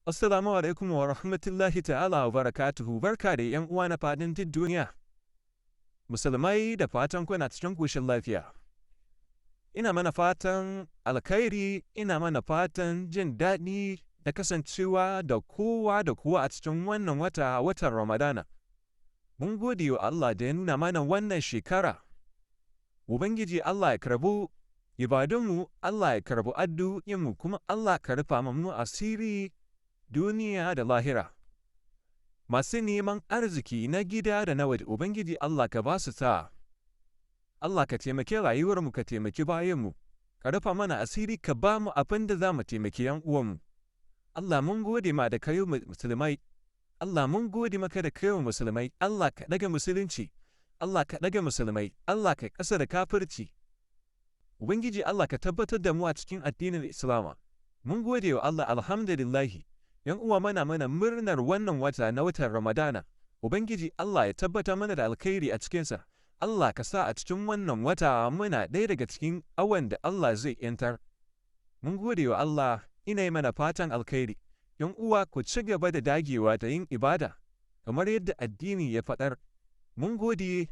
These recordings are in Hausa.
Assalamu alaikum wa rahmatullahi ta'ala wa barakatuhu. Barka da ‘yan uwa na fadin duk duniya. Musulmai, da fatan kuna cikin koshin lafiya. Ina mana fatan alkhairi, ina mana fatan jin daɗi da kasancewa da kowa da kowa a cikin wannan wata, watan Ramadana. Mun gode wa Allah da ya nuna mana wannan shekara. Ubangiji Allah ya karbu ibadunmu, Allah ya karbu addu'o'inmu, kuma Allah ka rufa mu asiri duniya da lahira. Masu neman arziki na gida da na waje, Ubangiji Allah ka ba su sa'a. Allah ka taimaki rayuwarmu, ka taimaki bayanmu, ka rufa mana asiri, ka ba mu abin da za mu taimaki ‘yan uwanmu. Allah, mun gode ma da kayo musulmai. Allah, mun gode maka da kayo musulmai. Allah, ka daga musulunci. Allah, ka daga musulmai. Allah, ka ƙasa da kafirci. Ubangiji Allah, ka tabbatar da mu a cikin addinin Islama. Mun gode wa Allah, alhamdulillahi. ‘Yan uwa, mana murnar wannan wata na watan Ramadana. Ubangiji Allah ya tabbata mana da alkhairi a cikinsa. Allah ka sa a cikin wannan wata muna ɗaya daga cikin awan da Allah zai ‘yantar. Mun gode wa Allah, ina yi mana fatan alkhairi. ‘Yan uwa, ku ci gaba da dagewa da yin ibada, kamar yadda addini ya faɗar. Mun gode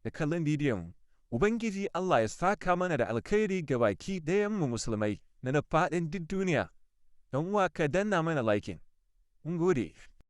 da kallon bidiyon. Ubangiji Allah ya saka mana da alkhairi ga baki ɗayanmu musulmai na faɗin duk duniya. ‘Yan uwa, ka danna mana liking. Mun gode.